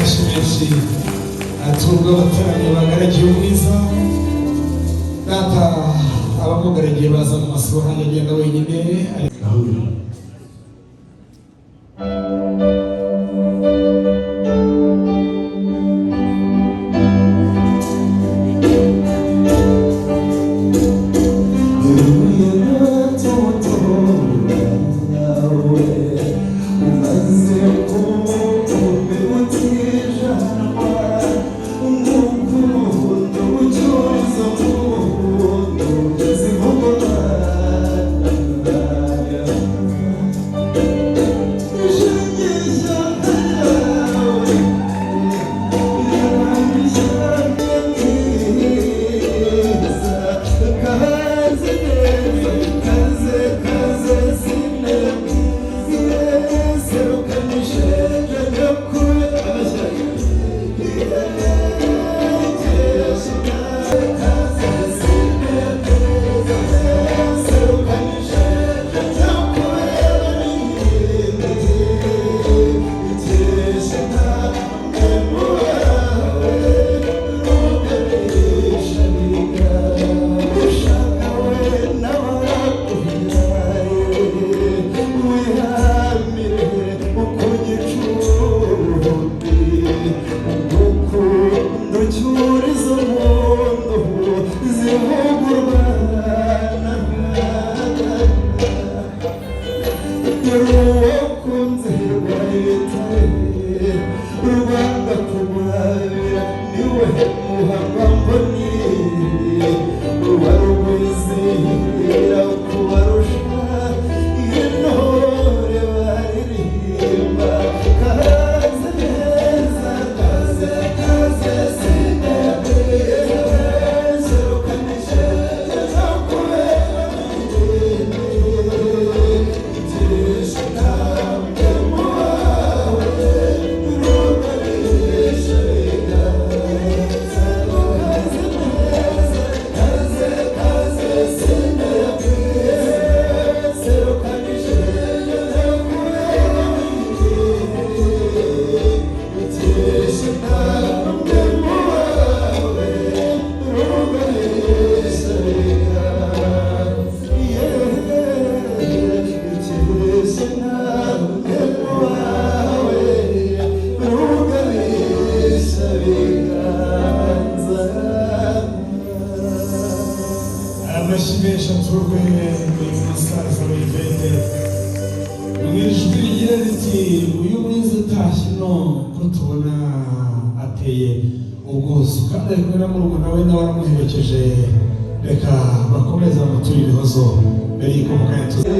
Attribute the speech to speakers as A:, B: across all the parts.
A: Amashyi menshi aturwa abaturanyi bagaragiye umwiza. Data, abamugaragiye baza mu masibo, ntajya agenda wenyine.
B: Gahunda.
A: Amashyi menshi aturwe uyu musaza w'Ivete mu ijwi rigira riti: "Uyu mwiza utashye ino ko tubona ateye ubwuzu, kandi ari kumwe na murumuna we, nawe aramuherekeje." Reka bakomeze bamuture ibihozo mbere y'uko mu kanya tuza.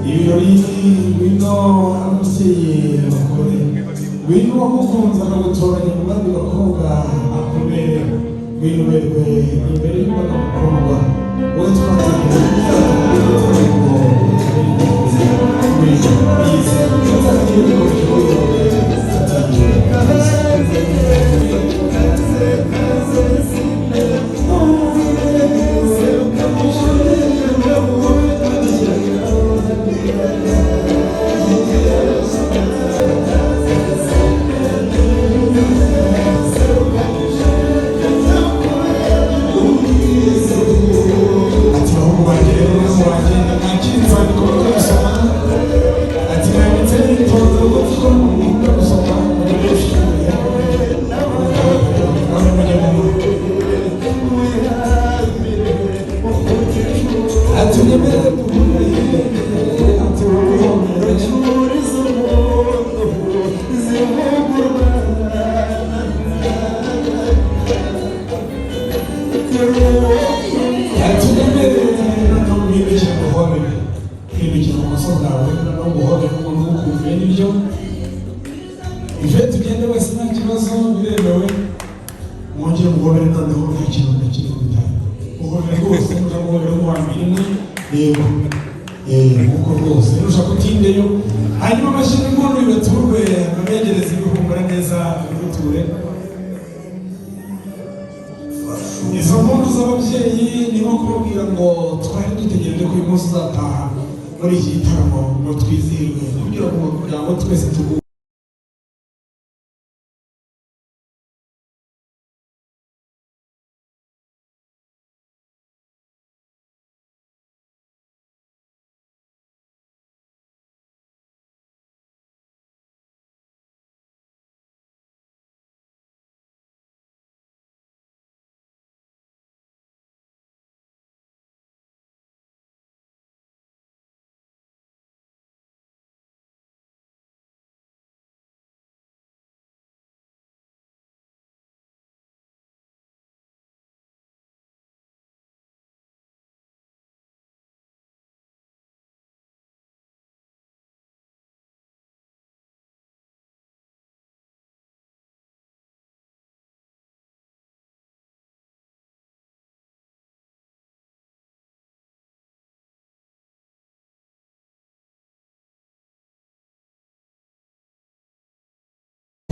A: Ibirori ngwino ababyeyi bakore, ngwino uwagukunze akagutoranya mu bandi bakobwa akomere, ngwino uberwe imbere y'imbaga mukundwa wowe Ati bahungu banjye rero, bahungu banjye, nakira inzandiko mujye gusoma. Ati nanditse nitonze kuko nzi ko mukunda gusoma, mujye namwe mujye mu. Ati unyemerere duhure, ati uguhobere. Ati unyemerere noneho mwibukire nguhobere, kwibukira ubumoso bwawe noneho nguhobere nk'umuntu ugukumbuye nibyo. Ivete ugende wese nta kibazo, biremewe. Mwongere muhobere noneho nta kintu na kimwe bitanga. Muhobere rwose, nushaka guhobera nk'uwa mbere imwe, yego. Nkuko rwose nushaka utindeyo, hanyuma amashyi n'impundu bibaturwe, babegereze ibihumura neza bibature. Izo mpundu z'ababyeyi ni nko kubabwira ngo twari dutegereje ko uyu munsi uzataha muri iki gitaramo ngo twizihirwe, kugira ngo umuryango twese tugu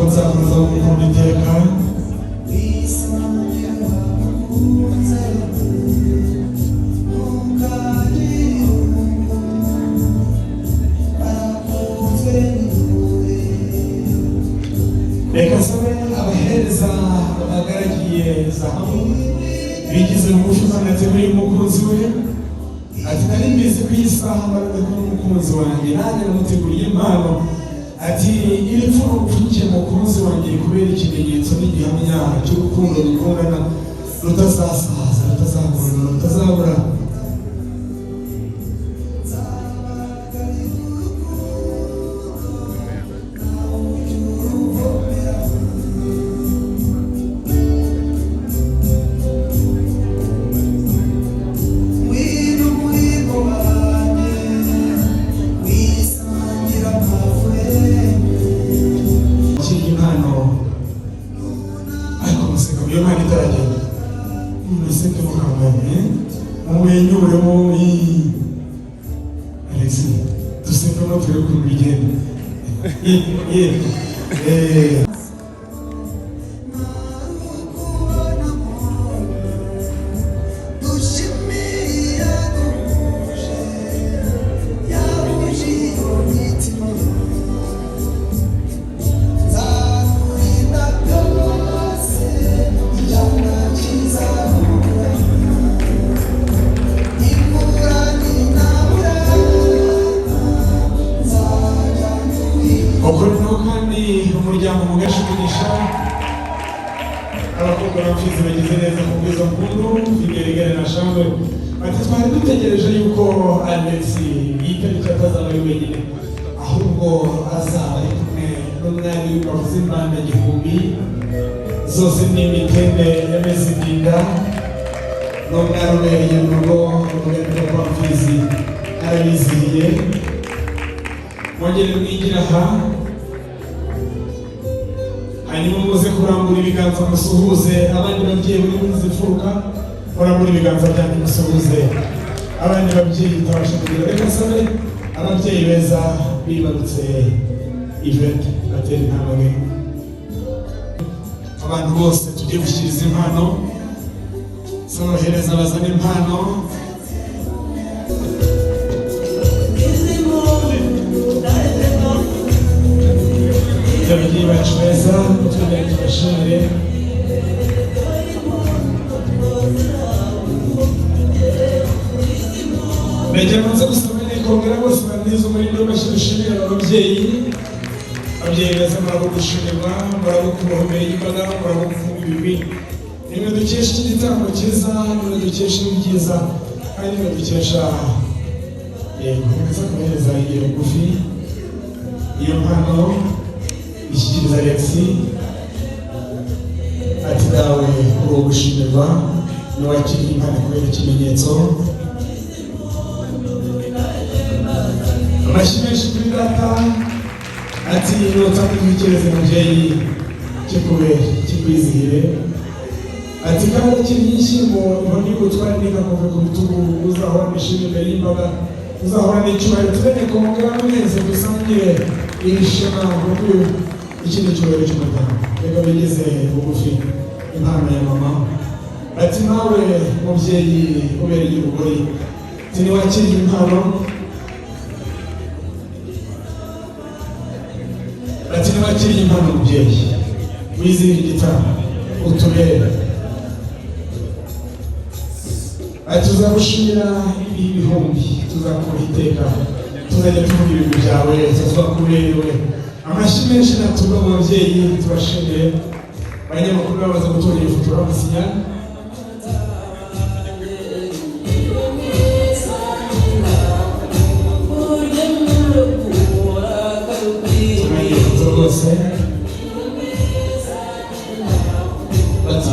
A: nzakomeza gukunda iteka. Reka nsabe abahereza bagaragiye zahabu bigize bugufi ndetse muri umukunzi we. Ati nari mbizi ko iyi saha mbaraga ko n'umukunzi wanjye nanjye namuteguriye impano. Ati iri pfuno upfunyikiye mukunzi wanjye kubera ikimenyetso n'igihamya cy'urukundo dukundana rutazasaza, rutazagorana, rutazabura. Mbese ntimukangane, mumwenyuremo. Alex, dusekamo turebe ukuntu bigenda. Ye. Uko noneho kandi umuryango mugashimisha abakobwa b'amfizi bagize neza ku bwiza mpundu vigeregere na shangwe. Ati twari dutegereje yuko Alex yitariki atazaba ari wenyine, ahubwo azaba ari kumwe n'umwari w'ingabo z'imbanda gihumbi zose n'imitende yameze impinga, n'umwari ubereye mu rugo urugendo rwa mfizi arabizihiye. Mwongere mwigira aha, hanyuma muze kurambura ibiganza musuhuze abandi babyeyi bari muri izi mfuruka. Murambura ibiganza byanyu musuhuze abandi babyeyi tutabasha kugira. Reka nsabe ababyeyi beza bibarutse Yvette batera intambwe. Abantu bose tugiye gushyikiriza impano, sorohereza bazana impano. Ababyeyi bacu beza, mutwongere tubashimire. Ndagira ngo nze gusoma nikongera bose bandize umurindi w'amashyi. Dushimire aba babyeyi. Ababyeyi beza, murabo gushimirwa, murabo kubaho imbere y'imbaga, murabo kuvuga ibigwi. Nimwe dukesha iki gitaramo cyiza, nimwe dukesha ibi byiza, kandi nimwe dukesha. Yego, nza kohereza igihe bugufi iyo mpano ishyikiriza Alexi. Ati dawe uri uwo gushimirwa, niwakiriye impano kubera ikimenyetso. Amashyi menshi kuri data. Ati nutanga ibitekerezo mubyeyi, kikubere kikwizihire. Ati kandi akiri inshyimbo inkoni y'ubutware nikakuve ku bitugu, uzahorana ishimwe imbere y'imbaga, uzahorana icyubahiro. Tubene kongera mwese dusangire iri shema, kuko iki ni icyubahiro cy'umuryango. Reka bigeze bugufi impano ya mama. Ati nawe mubyeyi ubereye urugori, ati niwakiriye impano. Ati niwakiriye impano mubyeyi, wizihire igitaramo utubere. Ati tuzagushimira ibihe ibihumbi, tuzakubaha iteka, tuzajya tuvuga ibigwi byawe, tuzakuberewe. Amashyi menshi naturuka mu babyeyi, tubashimire. Abanyamakuru bamaze gutora iyi foto bamusinya. Tumenye ifoto rwose. Bati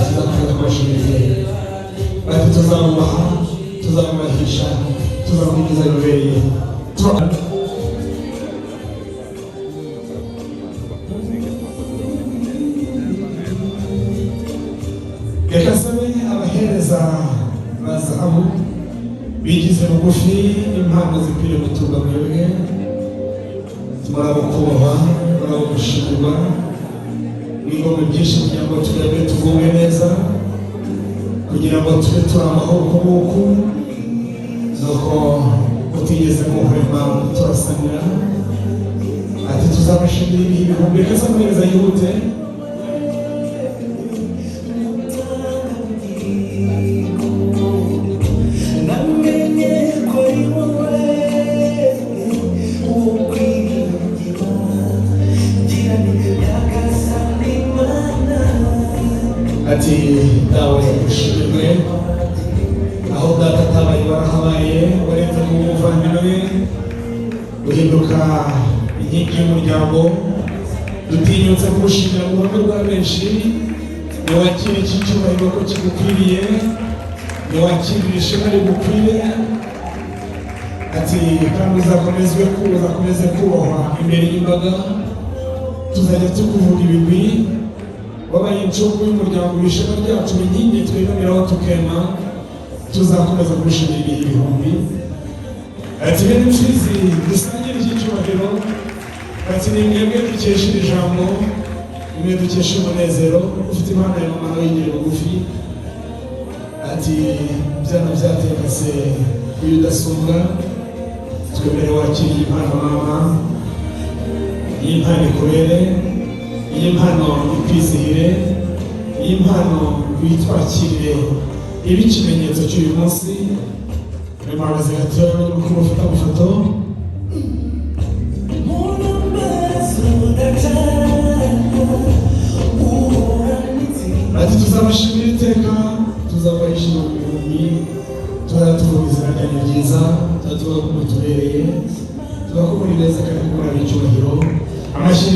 A: tuzakomeza kubashimira iteka. Bati tuzabubaha, tuzabubahisha, tuzamuha bibereye. Reka nsabe abahereza ba zahabu bigize bugufi impano zikwiriye guturwa mwebwe. Murabo kubahwa, murabo gushimirwa n'ingoma byinshi kugira ngo turebe tugubwe neza, kugira ngo tube turi amahoro uku nguku, nuko mutigeze muhwema turasanira. Ati tuzabashimira ibihe ibihumbi. Reka se muhereza yihute.
B: Namenye ko ari wowe ukwiringira, ngira nti Nyagasani Mana.
A: Ati dawe ushimirwe, aho data atabaye warahabaye, warenze mu muvandimwe uhinduka inkingi y'umuryango. Dutinyutse kuwushimira mu ruhame rwa benshi. Niwakire iki cyubahiro ko kigukwiriye, niwakire ishema rigukwiriye. Ati kandi uzakomezwe uzakomeze kubahwa imbere y'imbaga, tuzajya tukuvuga ibigwi. Wabaye incungu y'umuryango, w'ishema ryacu, inkingi twegamiraho tukema. Tuzakomeza kubishimira ibihe ibihumbi. Ati bene mfizi, dusangire icyubahiro. Ati ni mwebwe dukesha iri jambo, nimwe dukesha umunezero. Ufite impano ya mama nawe yigira bugufi. Ati byana byatekase uyu udasumbwa, twemere wakiriye impano mama. Iyi mpano ikubere, iyi mpano ikwizihire, iyi mpano witwakirire, ibe ikimenyetso cy'uyu munsi. Muhagaze gatoya, abanyamakuru bafata amafoto. Ati tuzabashimira iteka, tuzabaha mu bihumbi, tuzajya tuvuga izina ryanyu ryiza, tuzajya tuvuga ko mutubereye, tuvuga ko muri beza kandi ko muri ab'icyubahiro. Amashyi.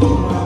A: Imana.